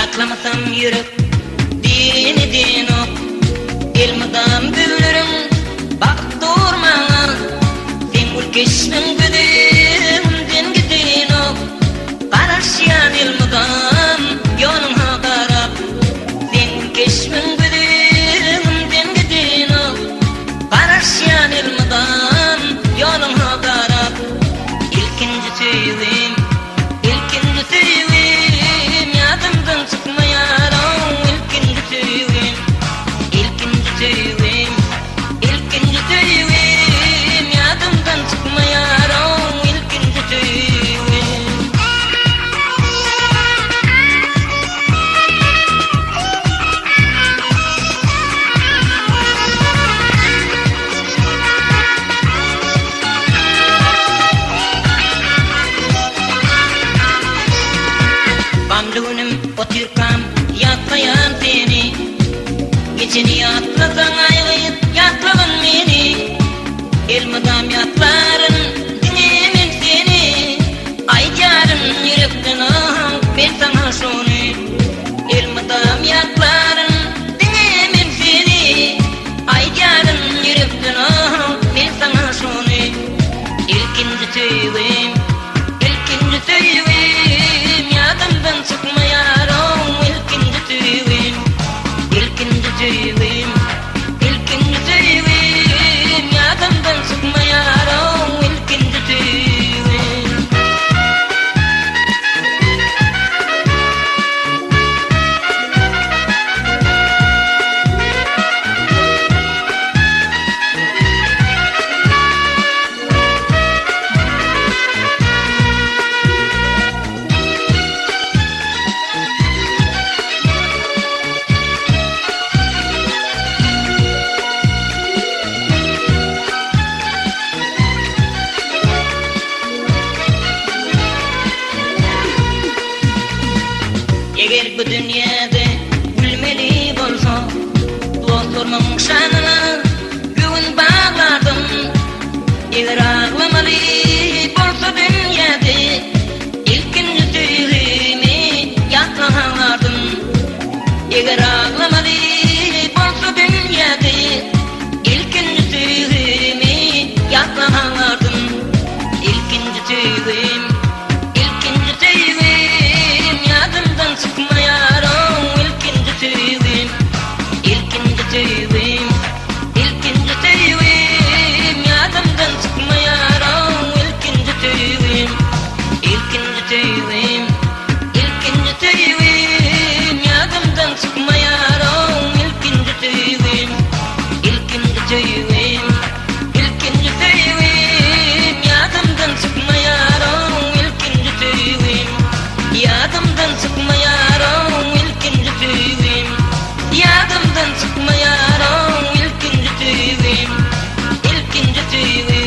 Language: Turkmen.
Ýatlamasam ýürek diýeni diýenok. Elmydam gözleriň bakyp dur maňa. Seň gül keşbiň gözümden gidenok. Garaşýan elmydam ýoluňa garap. Seň gül keşbiň gözümden gidenok. Garaşýan elmydam ýoluňa garap. Ilkinji söýgim, ilkinji söýgim ýadymdan çykmaýar-ow. Ilkinji söýgim, ilkinji söýgim, ilkinji söýgim ýadymdan çykmaýar-ow. Ilkinji söýgim. Gamly günüm otyrkam ýatlaýan seni Geçeni ýatlasaň aý gyz ýatlagyn meni Elmydam ýatlaryn diňe men seni Aýdýaryn ýürekden ah men saňa şony Elmydam ýatlaryn diňe men seni Aýdýaryn ýürekden ah men saňa şony Ilkinji söýgim, ilkinji söýgim Ýadymdan çykmaýar-ow ilkinji söýgim Ilkinji söýgim, ilkinji söýgim Ýadymdan çykmaýar-ow ilkinji söýgim. Eger bu dünýäde gülmeli bolsa, Dostlarymyň şanyna göwün baglardym. Eger aglamaly bolsa dünýäde, Ilkinji söýgimi ýatlalardym. Eger aglamaly bolsa dünýäde, Ilkinji söýgimi ýatlalardym. Ilkinji söýgim, ilkinji söýgim Ýadymdan çykmaýar-ow ilkinji söýgim. Ilkinji söýgim, ilkinji söýgim Ýadymdan çykmaýar-ow ilkinji söýgim. Ilkinji söýgim, ilkinji söýgim Ýadymdan çykmaýar-ow ilkinji söýgim. Ilkinji söýgim, ilkinji söýgim Ýadymdan çykmaýar-ow ilkinji söýgim. Ýadymdan çykmaýar-ow ilkinji söýgim. Ýadymdan çykmaýar-ow ilkinji söýgim. Ilkinji söýgim.